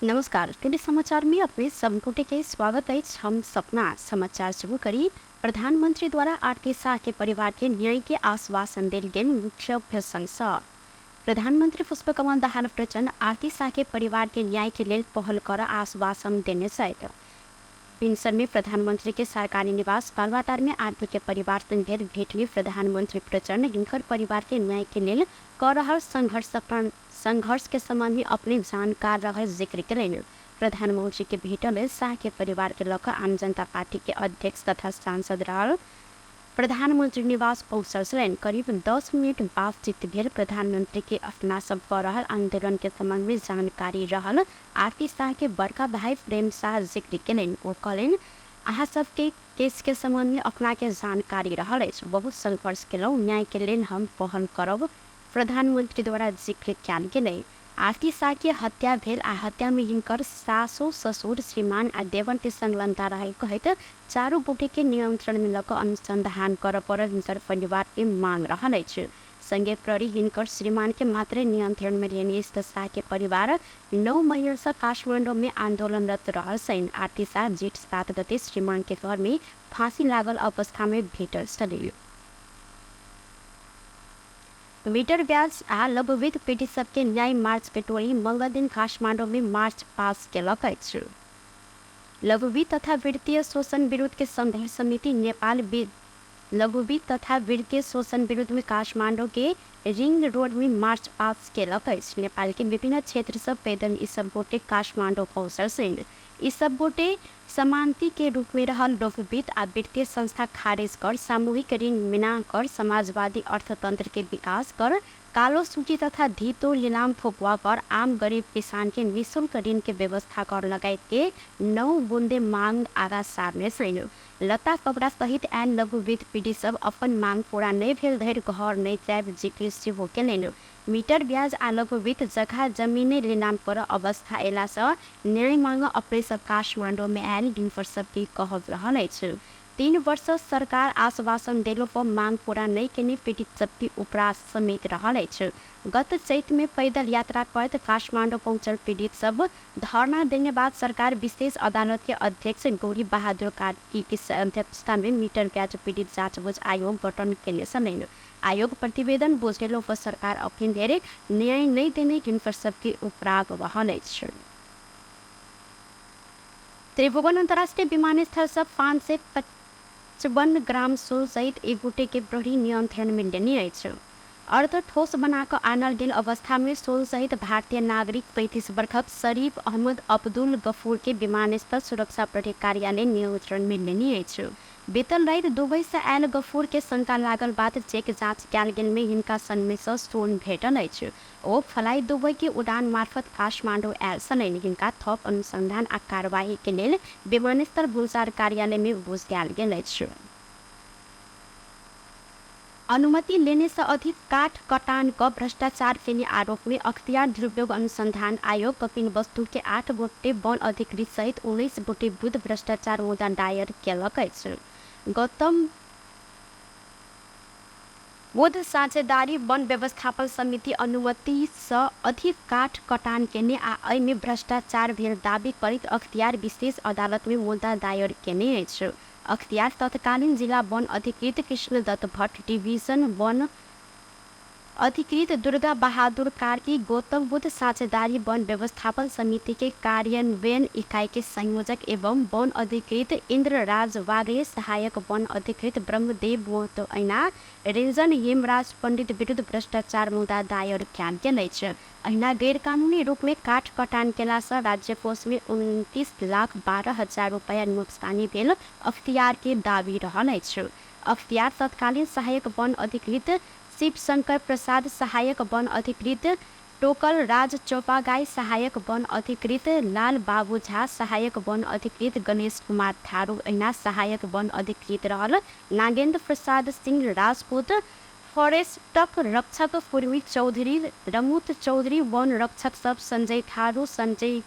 नमस्कार, टुडे समाचार में अपने सब गोटे के स्वागत अछि। हम सपना समाचार शुरू करी। प्रधानमंत्री द्वारा आरती शाह के परिवार के न्याय के आश्वासन देल गेल मुख्य प्रसंग। प्रधानमंत्री पुष्पकमल दाहाल प्रचण्ड आरती शाह के परिवार के न्याय के लेल पहल कर आश्वासन देने छथि। भिनसर में प्रधानमंत्री के सरकारी निवास बालुवाटार में आरती के परिवार संग भेल भेंट में प्रधानमंत्री प्रचण्ड हिनकर परिवार के न्याय के लेल क रहल संघर्ष के संबंध में अपने जानकार रहल जिक्र केलनि। प्रधानमंत्री के भेंट लेल शाह के परिवार के लऽ कऽ आम जनता पार्टी के अध्यक्ष तथा सांसद रहल प्रधानमंत्री निवास पहुंचल छलनि। करीब 10 मिनट बातचीत भेल। प्रधानमंत्री के अपना सब कऽ रहल आंदोलन के संबंध में जानकारी रहल आरती शाह के बड़का भाई प्रेम शाह जिक्र केलनि। ओ कहलनि, अहाँ सब के केस के संबंध में अपना के जानकारी रहल अछि। बहुत संघर्ष केलहुँ। न्याय के लेल हम पहल करब। प्रधानमंत्री द्वारा जिक्र कयल गेलै। आरती शाह के हत्या भेल आ हत्या मे हिनकर सासु, ससुर, श्रीमान आ देवर के संलग्नता रहल कहैत चारू गोटे के नियंत्रण मे ल क अनुसंधान करय पड़ल हिनकर परिवार के मांग रहल अछि। संगे प्रहरी हिनकर श्रीमान के मात्रे नियंत्रण मे लेने अछि त शाह के परिवार 9 महिना सँ काठमांडौ मे आंदोलनरत रहल छनि। आरती शाह जेठ 7 गते श्रीमान के घर मे फांसी लागल अवस्था मे भेटल छलीह। मीटर ब्याज आ लघुवित्त पीड़ित सबके न्याय मार्च के टोली मंगलदिन काठमाडौँमे मार्च पास केलक अछि। लघुवित्त तथा वित्तीय शोषण विरुद्धके संघर्ष समिति नेपाल लघुवित्त तथा वित्तीय शोषण विरुद्धमे काठमाडौँके रिङ रोडमे मार्च पास केलक अछि। नेपालके विभिन्न क्षेत्रसँ पैदल ई सब गोटे काठमाडौँ पहुँचल छनि। ई सब गोटे समान्तीके रूपमे रहल लघुवित्त आ वित्तीय संस्था खारेज कर, सामूहिक ऋण मिनाह कर, समाजवादी अर्थतन्त्रके विकास कर, कालो सूची तथा धितो लिलाम फुकुवा कर, आम गरिब किसानके निःशुल्क ऋणके व्यवस्था कर लगायतके 9 बुँदे मांग आगा सार्ने छैन। लत्ता कपडा सहित आएल लघुवित्त पीडितसब अपन मांग पूरा नै भेल धरि घर नै जाएब जिक्र सेहो केलनि। मीटर ब्याज आ लघुवित्त जगह जमिने लिलाम कर अवस्था एलासँ न्याय मांग अपनेसब काठमाडौँमे आएल हिनकरसबके कहब रहल अछि। 3 वर्षसँ सरकार आश्वासन देलोपर मांग पूरा नै केने पीडितसबके उपरास समेत रहल अछि। गत चैतमे पैदल यात्रा करैत काठमाडौँ पहुँचल पीडितसब धरना देने बाद सरकार विशेष अदालतके अध्यक्ष गौरी बहादुर कार्कीके अध्यक्षतामे मीटर ब्याज पीडित जाँचबुझ आयोग गठन केने छलनि। आयोग प्रतिवेदन बुझेलो पर सरकार अखन धरि न्याय नहि देने हिनकर सबके उपराग रहल अछि। त्रिभुवन अंतर्राष्ट्रीय विमानस्थल सँ 555 ग्राम सोन सहित एक गोटे के प्रहरी नियंत्रण मे लेने अछि। अर्ध ठोस बना क आनल गेल अवस्था मे सोन सहित भारतीय नागरिक 35 बरखक शरीफ अहमद अब्दुल गफूर के विमानस्थल सुरक्षा प्रहरी कार्यालय नियंत्रण मे लेने अछि। बीतल राति दुबई सँ आयल गफूर के शंका लागल बाद चेक जांच कयल गेल मे हिनका संग मे सँ सोन भेटल अछि। ओ फ्लाई दुबई के उडान मार्फत काठमाडौं आयल छलनि। हिनका थप अनुसंधान आ कार्यवाही के लेल विमानस्थल भूसार कार्यालय मे बुझायल गेल अछि। अनुमति लेने सँ अधिक काठ कटान क भ्रष्टाचार केने आरोप मे अख्तियार दुरुपयोग अनुसंधान आयोग कपिलवस्तु के 8 गोटे वन अधिकृत सहित 19 गोटे विरुद्ध भ्रष्टाचार मुद्दा दायर केलक अछि। गौतम बुद्ध साझेदारी वन व्यवस्थापन समिति अनुमति सँ अधिक काठ कटान केने आ अइ मे भ्रष्टाचार भेल दाबी करैत अख्तियार विशेष अदालत मे मुद्दा दायर केने अछि। अख्तियार तत्कालीन जिला वन अधिकृत कृष्णदत्त भट्ट, डिभिजन वन अधिकृत दुर्गा बहादुर कार्की, गौतम बुद्ध साझेदारी वन व्यवस्थापन समिति के कार्यान्वयन इकाई के संयोजक एवं वन अधिकृत इन्द्रराज वागले, सहायक वन अधिकृत ब्रह्मदेव महतो ऐना रेंजन हेमराज पंडित विरुद्ध भ्रष्टाचार मुद्दा दायर कयल गेल अछि। अहिना गैरकानूनी रूपमे काठ कटान केलासँ राज्यकोषमे 29,12,000 रुपैया नोक्सानी भेल अख्तियारके दावी रहल अछि। अख्तियार तत्कालीन सहायक वन अधिकृत शिवशंकर प्रसाद, सहायक वन अधिकृत टोकल राज चौपागाई, सहायक वन अधिकृत लाल बाबू झा, सहायक वन अधिकृत गणेश कुमार थारू, अहिना सहायक वन अधिकृत रहल नागेन्द्र प्रसाद सिंह राजपूत, फॉरेस्टक रक्षक कुर्मी चौधरी, रमुत चौधरी, वन रक्षक सब संजय थारू, संजय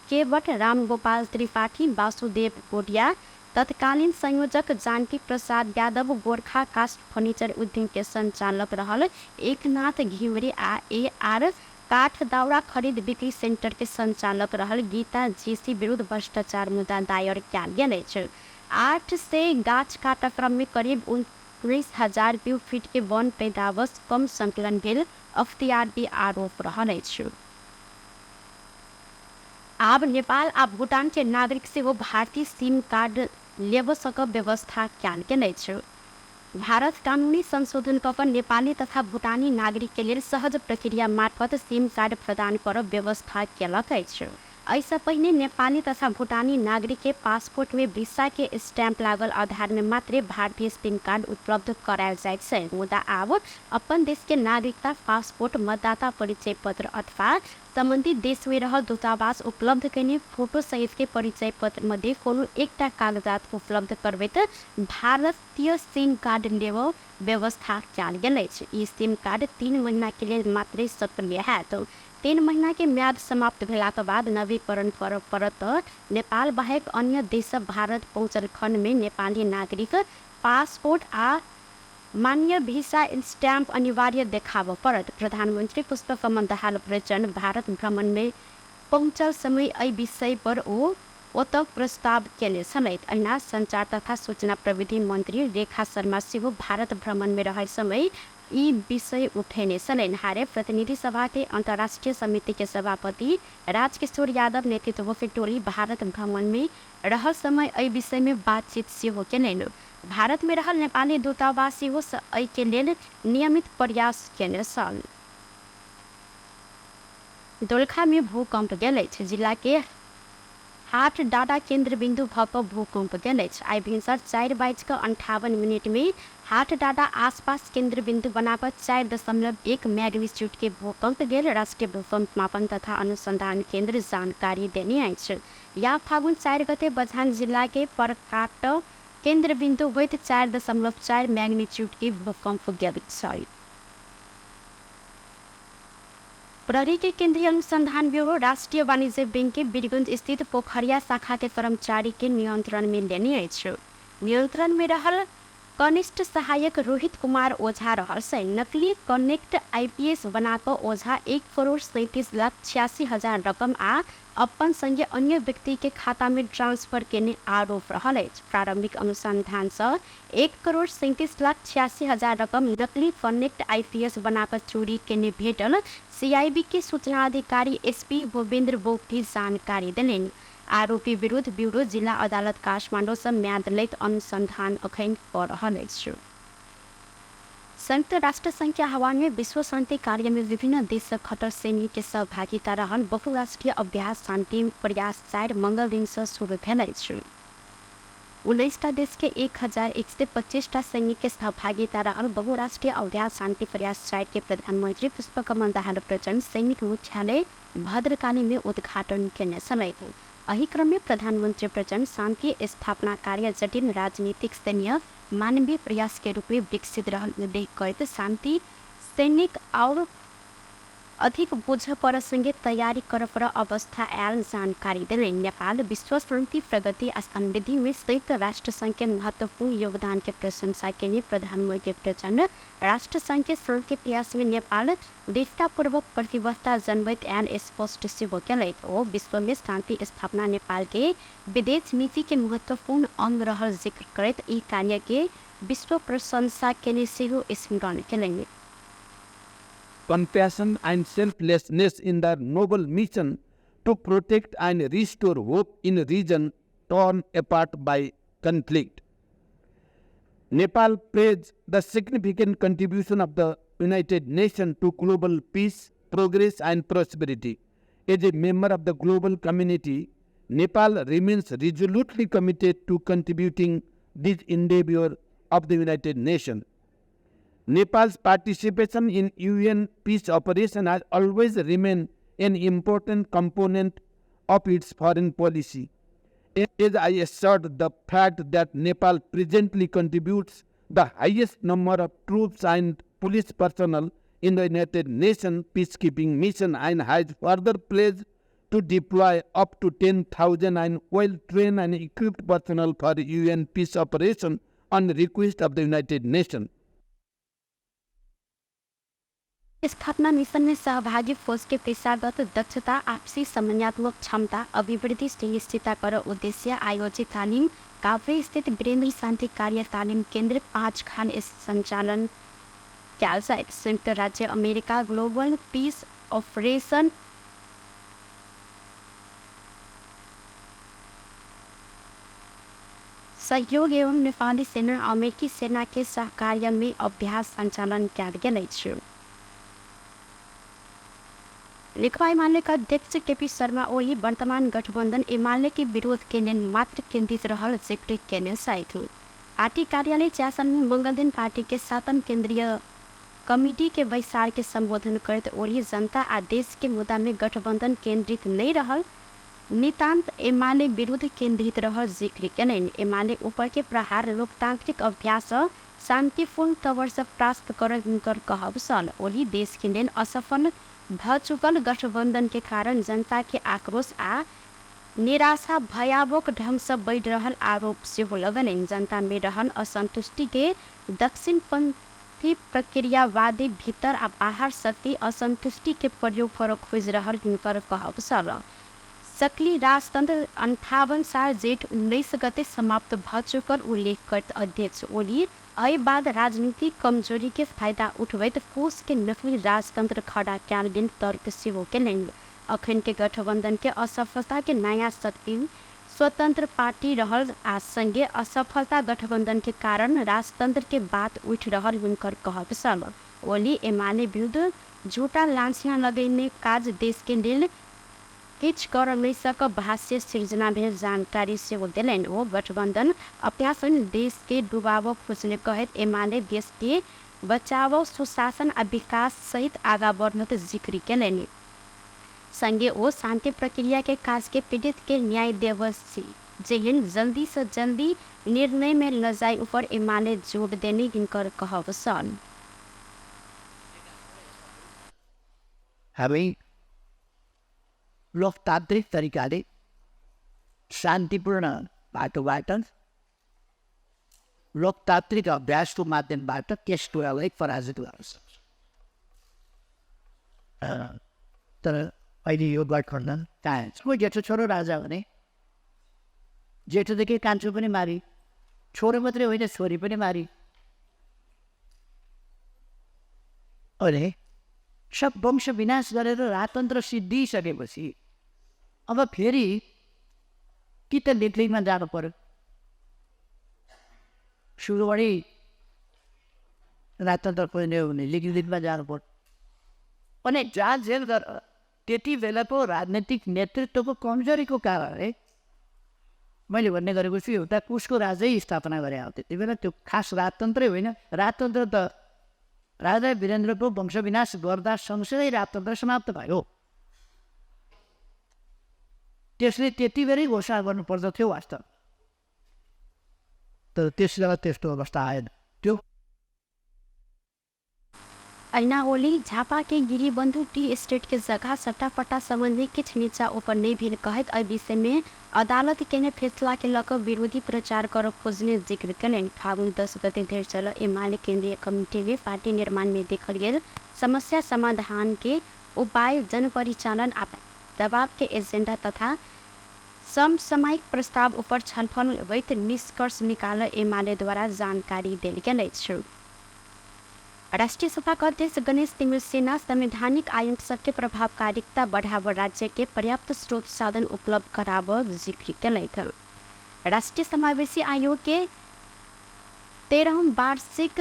केवट, रामगोपाल त्रिपाठी, वासुदेव कोडिया, तत्कालीन संयोजक जानकी प्रसाद यादव, गोरखा कास्ट फर्नीचर उद्यम के संचालक रहल एकनाथ घिमिरे आ ए आर काठ दाउरा खरीद बिक्री सेंटर के संचालक रहल गीता जीसी विरुद्ध भ्रष्टाचार मुद्दा दायर कयल गेल अछि। 800 गाछ काटक क्रम में करीब 19,000 क्यू फीट के वन पैदावार कम संकलन भेल अख्तियार के आरोप रहल अछि। आब नेपाल आ भूटान के नागरिक सेहो भारतीय सिम कार्ड लेबऽ सकब व्यवस्था कयल गेल अछि। भारत कानूनी संशोधन कऽ कऽ नेपाली तथा भूटानी नागरिक के लेल सहज प्रक्रिया मार्फत सिम कार्ड प्रदान करब व्यवस्था केलक अछि। एहिसँ पहिने नेपाली तथा भूटानी नागरिक के पासपोर्ट में भिसा के स्टैम्प लागल आधार में मात्रे भारतीय सिम कार्ड उपलब्ध करायल जाइत छै। मुदा आब अपन देश के नागरिकता, पासपोर्ट, मतदाता परिचय पत्र अथवा सम्बन्धित देश में रहल दूतावास उपलब्ध कयने फोटो सहित के परिचय पत्र मध्ये कोनो एकटा कागजात उपलब्ध करबैत भारतीय सिम कार्ड लेबऽ व्यवस्था कयल गेल अछि। ई सिम कार्ड 3 महीना के लेल मात्रे सक्रिय हैत। 3 महीना के म्याद समाप्त भेलाक बाद नवीकरण करऽ पड़त। नेपाल बाहेक अन्य देश भारत पहुँचल खण्ड में नेपाली नागरिक पासपोर्ट आ मान्य भिसा स्टैम्प अनिवार्य देखाबऽ पड़त। प्रधानमन्त्री पुष्पकमल दाहाल प्रचण्ड भारत भ्रमण में पहुँचल समय एहि विषय पर ओ ओतऽ प्रस्ताव केने छलथि। अहिना संचार तथा सूचना प्रविधि मन्त्री रेखा शर्मा सेहो भारत भ्रमण में रहल समय ई विषय उठेने छलनि। हारे प्रतिनिधि सभा के अन्तर्राष्ट्रिय समिति के सभापति राजकिशोर यादव नेतृत्व के टोली भारत भ्रमण में रहल समय एहि विषय में बातचीत सेहो केलनि। भारत में रहल नेपाली दूतावास सेहो एहि के लेल नियमित प्रयास केने छल। दोलखा में भूकंप गेल अछि। जिला के हाट डाडा केन्द्र बिन्दु भऽ कऽ भूकंप गेल अछि। आइ भिनसर 4:58 में हाट डाडा आसपास केन्द्र बिन्दु बना कऽ 4.1 मैग्नीट्यूड के भूकंप गेल राष्ट्रीय भूकंप मापन तथा अनुसंधान केन्द्र जानकारी देने अछि। या फागुन 4 गते बझाङ जिला के परकाट केन्द्र बिन्दु होइत 4.4 मैग्नीट्यूड के भूकंप गेल छल। प्रहरी के केंद्रीय अनुसंधान ब्यूरो राष्ट्रीय वाणिज्य बैंक के वीरगंज स्थित पोखरिया शाखा के कर्मचारी के नियंत्रण में लेने अछि। नियंत्रण में रहल कनिष्ठ सहायक रोहित कुमार ओझा रहल छै। नकली कनेक्ट आईपीएस बना कऽ ओझा 1,37,86,000 रकम आ अपन संगे अन्य व्यक्ति के खाता में ट्रांसफर केने आरोप रहल अछि। प्रारंभिक अनुसंधान सँ 1,37,86,000 रकम नकली कनेक्ट आईपीएस बना कऽ चोरी केने भेटल सीआईबी के सूचना अधिकारी एसपी गोविंद्र बोगटी जानकारी देलनि। आरोपी विरुद्ध ब्यूरो जिला अदालत काठमाडौँ सँ म्याद लैत अनुसंधान अखन कऽ रहल अछि। संयुक्त राष्ट्र संघ के आह्वान में विश्व शान्ति कार्य में विभिन्न देश सँ खटल सैनिक के सहभागिता रहल बहुराष्ट्रीय अभ्यास शान्ति प्रयास 4 मंगल दिन सँ शुरू भेल अछि। 19टा देश के 1125टा सैनिक के सहभागिता रहल बहुराष्ट्रीय अभ्यास शान्ति प्रयास 4 के प्रधानमन्त्री पुष्पकमल दाहाल प्रचण्ड सैनिक मुख्यालय भद्रकाली में उद्घाटन केने छलथि। एहि क्रम में प्रधानमन्त्री प्रचण्ड शान्ति स्थापना कार्य जटिल राजनीतिक सैन्य मानवीय प्रयास के रूप में विकसित रहल उल्लेख करैत शान्ति सैनिक और अधिक बुझ पर संगे तैयारी कर पर अवस्था आयल जानकारी देलनि। नेपाल विश्व शान्ति प्रगति आ समृद्धि में संयुक्त राष्ट्र संघ के महत्वपूर्ण योगदान के प्रशंसा केने प्रधानमन्त्री प्रचण्ड राष्ट्र संघ के शान्ति प्रयास में नेपाल दृढ़तापूर्वक प्रतिबद्धता जनबैत आयल स्पष्ट सेहो केलथि। ओ विश्व में शान्ति स्थापना नेपाल के विदेश नीति के महत्वपूर्ण अंग रहल जिक्र करैत ई कार्य के विश्व प्रशंसा केने सेहो स्मरण केलनि। Compassion and selflessness in their noble mission to protect and restore hope in a region torn apart by conflict. Nepal praised the significant contribution of the United Nations to global peace, progress and prosperity. As a member of the global community, Nepal remains resolutely committed to contributing this endeavor of the United Nations. Nepal's participation in UN peace operation has always remained an important component of its foreign policy. As I assert the fact that Nepal presently contributes the highest number of troops and police personnel in the United Nations peacekeeping mission and has further pledged to deploy up to 10,000 and well-trained and equipped personnel for UN peace operation on request of the United Nations. स्थापना mission में सहभागी फौज के पेशागत दक्षता, आपसी समन्वयात्मक क्षमता अभिवृद्धि सुनिश्चितता कर उद्देश्य आयोजित तालिम काभ्रे स्थित वीरेन्द्र शान्ति कार्य तालिम केन्द्र 5 खान संचालन कयल जाइत। संयुक्त राज्य अमेरिका ग्लोबल पीस ऑपरेशन सहयोग एवं नेपाली सेना अमेरिकी सेना के सहकार्य में अभ्यास संचालन कयल गेल अछि। नेकपा एमाले का अध्यक्ष केपी शर्मा ओली वर्तमान गठबन्धन एमाले के विरोध के लेल मात्र केन्द्रित रहल जिक्र केने छथि। पार्टी कार्यालय च्यासन में मंगल दिन पार्टी के 7म केन्द्रीय कमिटी के बैसार के संबोधन करैत ओली जनता आ देश के मुद्दा में गठबन्धन केन्द्रित नहीं रहल, नितान्त एमाले विरुद्ध केन्द्रित रहल जिक्र केलनि। एमाले ऊपर के प्रहार लोकतांत्रिक अभ्यास शान्तिपूर्ण तौर से प्राप्त कर हुनकर कहब छल। ओली देश के लेल असफल भ चुकल गठबन्धन के कारण जनता के आक्रोश आ निराशा भयावह ढंग से बढ़ि रहल आरोप सेहो लगलनि। जनता में रहल असंतुष्टि के दक्षिणपंथी प्रक्रियावादी भीतर आ बाहर शक्ति असंतुष्टि के प्रयोग कर खोजि रहल हुनकर कहब छल। सकली राजतन्त्र 58 साल जेठ 19 गते समाप्त भ चुकल उल्लेख करैत अध्यक्ष ओली एहि बाद राजनीतिक कमजोरी के फायदा उठबैत कोष के नकली राजतन्त्र खड़ा कयल गेल तर्क सेहो केलनि। अखन के गठबन्धन के असफलता के नया शक्ति स्वतंत्र पार्टी रहल आ संगे असफलता गठबन्धन के कारण राजतन्त्र के बात उठि रहल हुनकर कहब छल। ओली एमाले विरुद्ध झूठा लांछना लगेने काज देश के लेल किछु कर नहि सकब भाष्य सिर्जना भेल जानकारी सेहो देलनि। ओ गठबन्धन अपना देश के डुबाबऽ खोजने कहैत एमाले देश के बचाव, सुशासन आ विकास सहित आगा बढ़त जिक्र केलनि। संगे ओ शान्ति प्रक्रिया के काज के पीड़ित के न्याय देव जेहन जल्दी से जल्दी निर्णय में ल जाय ऊपर एमाले जोड़ देने हिनकर कहब छल। हामी लोकतान्त्रिक तरिकाले शान्तिपूर्ण बाटोबाट लोकतान्त्रिक अभ्यासको माध्यमबाट त्यस कुरालाई पराजित गर्न सक्छ। तर अहिले यो गठबन्धन कहाँ छ? जेठो छोरो राजा भने जेठोदेखि कान्छो पनि मारी, छोरो मात्रै होइन छोरी पनि मारी। अनि सब वंश विनाश गरेर राजतन्त्र सिद्धिसकेपछि अब फेरि कि त लिटलिङमा जानु पर्यो, सुरुबाटै राजतन्त्र खोज्ने हो भने लिटलिङमा जानु पर्यो। अनि जहाँ जेल गरेर त्यति बेलाको राजनीतिक नेतृत्वको कमजोरीको कारणले मैले भन्ने गरेको छु एउटा कुशको राजै स्थापना गरे हो त्यति बेला। त्यो खास राजतन्त्रै होइन, राजतन्त्र त राजा वीरेन्द्रको वंशविनाश गर्दा सँगसँगै राजतन्त्र समाप्त भयो। त्यसले त्यति बेलै घोषणा गर्नुपर्दथ्यो वास्तव, तर त्यस बेला त्यस्तो अवस्था आएन। त्यो ऐना ओली झापा के गिरिबंधु टी स्टेट के जगह सट्टा संबंधी किछ नीचा ऊपर नहीं भेल कहैत एहि विषय में अदालत केने फैसला के लऽ कऽ विरोधी प्रचार कर खोजने जिक्र केलनि। फागुन 10 गते धरि चलल एमाले केंद्रीय कमिटी में पार्टी निर्माण में देखल गेल समस्या समाधान के उपाय, जनपरिचालन आ दबाव के एजेंडा तथा समसामयिक प्रस्ताव ऊपर छलफल होइत निष्कर्ष निकाल एमाले द्वारा जानकारी देल गेल अछि। राष्ट्रिय सभा का अध्यक्ष गणेश तिमिल्सिना संवैधानिक आयोग सबके प्रभावकारिता बढ़ाव राज्य के पर्याप्त स्रोत साधन उपलब्ध कराब जिक्र केलथि। राष्ट्रिय समावेशी आयोग के 13वां वार्षिक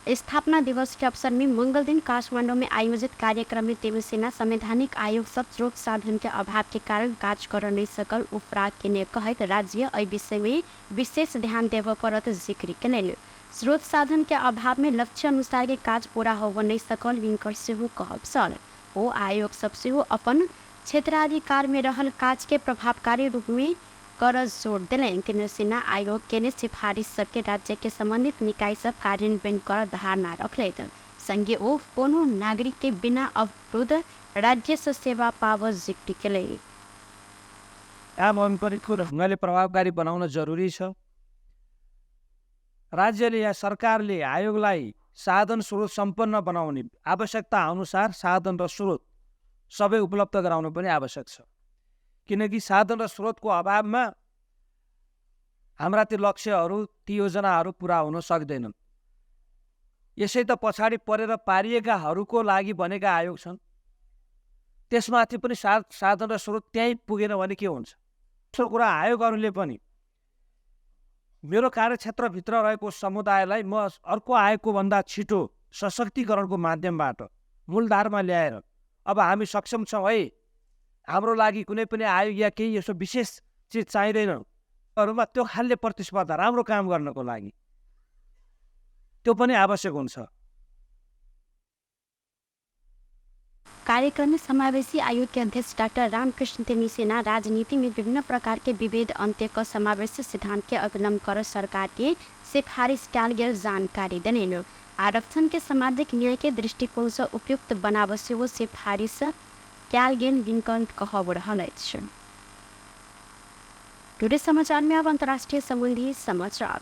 स्थापना दिवस के अवसर में मंगल दिन काठमांडू में आयोजित कार्यक्रम में तिमिल्सिना संवैधानिक आयोग सब स्रोत साधन के अभाव के कारण काज कर नहीं सकल उपराग के कहैत राज्य एहि विषय में विशेष ध्यान देबऽ पड़त जिक्र केलनि। स्रोत साधन के अभाव में लक्ष्य अनुसार के काज पूरा होबऽ नहीं सकल हिनकर सेहो कहब छल। ओ आयोग सब सेहो अपन क्षेत्राधिकार में रहल काज के प्रभावकारी रूप में कर जोड़ देलनि। तिमिल्सिना आयोग के सिफारिश सबके राज्य के संबंधित निकाय सब कार्यान्वयन कर धारणा रखलथि। संगे ओ कोनो नागरिक के बिना अवरुद्ध राज्य से सेवा पाव जिक्र केलनि। ढङ्गले प्रभावकारी बनाउन जरुरी छ। राज्यले या सरकारले आयोगलाई साधन स्रोत सम्पन्न बनाउने, आवश्यकता अनुसार साधन र स्रोत सबै उपलब्ध गराउनु पनि आवश्यक छ। किनकि साधन र स्रोतको अभावमा हाम्रा ती लक्ष्यहरू, ती योजनाहरू पुरा हुन सक्दैनन्। यसै त पछाडि परेर पारिएकाहरूको लागि बनेका आयोग छन्, त्यसमाथि पनि साधन र स्रोत त्यहीँ पुगेन भने के हुन्छ? दोस्रो कुरा, आयोगहरूले पनि मेरो कार्यक्षेत्रभित्र रहेको समुदायलाई म अर्को आयोगको भन्दा छिटो सशक्तिकरणको माध्यमबाट मूलधारमा ल्याएर अब हामी सक्षम छौँ है, हाम्रो लागि कुनै पनि आयोग या केही यसो विशेष चिज चाहिँदैन, अरूमा त्यो खालले प्रतिस्पर्धा राम्रो काम गर्नको लागि त्यो पनि आवश्यक हुन्छ। कार्यक्रम में समावेशी आयोग के अध्यक्ष डॉक्टर रामकृष्ण तिमिल्सिना राजनीति में विभिन्न प्रकार के विभेद अंत्य क समावेशी सिद्धांत के अवलंब कर सरकार के सिफारिश कयल गेल जानकारी देने। आरक्षण के सामाजिक न्याय के दृष्टिकोण से उपयुक्त बनाब सेहो सिफारिश कयल गेल हिनकर कहब रहल अछि। टुडे समाचार में अब अंतर्राष्ट्रीय संबंधी समाचार।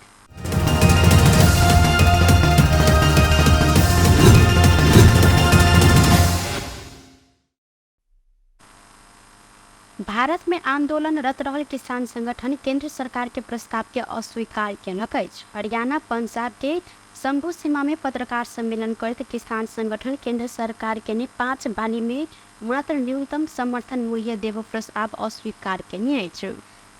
भारत में आंदोलनरत रहल किसान संगठन केंद्र सरकार के प्रस्ताव के अस्वीकार केलक अछि। हरियाणा पंजाब के शंभू सीमा में पत्रकार सम्मेलन करैत किसान संगठन केंद्र सरकार के ने 5 बाली में मात्र न्यूनतम समर्थन मूल्य देब प्रस्ताव अस्वीकार केने अछि।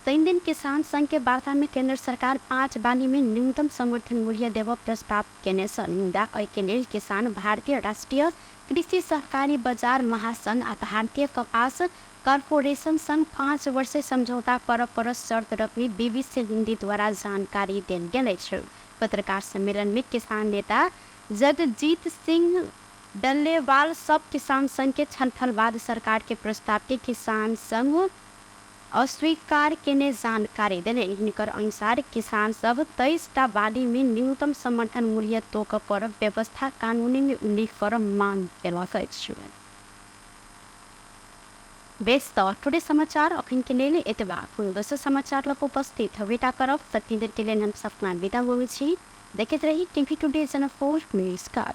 3 दिन किसान संघ के वार्ता में केंद्र सरकार 5 बाली में न्यूनतम समर्थन मूल्य देब प्रस्ताव केने छल, मुदा एहि लेल किसान भारतीय राष्ट्रीय कृषि सहकारी बाजार महासंघ आ भारतीय कपास कॉर्पोरेशन संग 5 वर्ष समझौता पर पर शर्त रखने बीबीसी हिंदी द्वारा जानकारी देल गेल अछि। पत्रकार सम्मेलन में किसान नेता जगजीत सिंह डल्लेवाल सब किसान संघ के छलफल बाद सरकार के प्रस्ताव के किसान संघ अस्वीकार केने जानकारी देने। हिनकर अनुसार किसान सब 23टा बाली में न्यूनतम समर्थन मूल्य तोक पर व्यवस्था कानूनी में उल्लेख कर मांग केलक अछि। बेस त टुडे समाचार अखन के लेल एतबा। दोसर समाचार लग उपस्थित हवेटा करब, तखन देर के लेल हम सपना विदा होइत छी। देखैत रही टीवी टुडे जनकपुर। नमस्कार।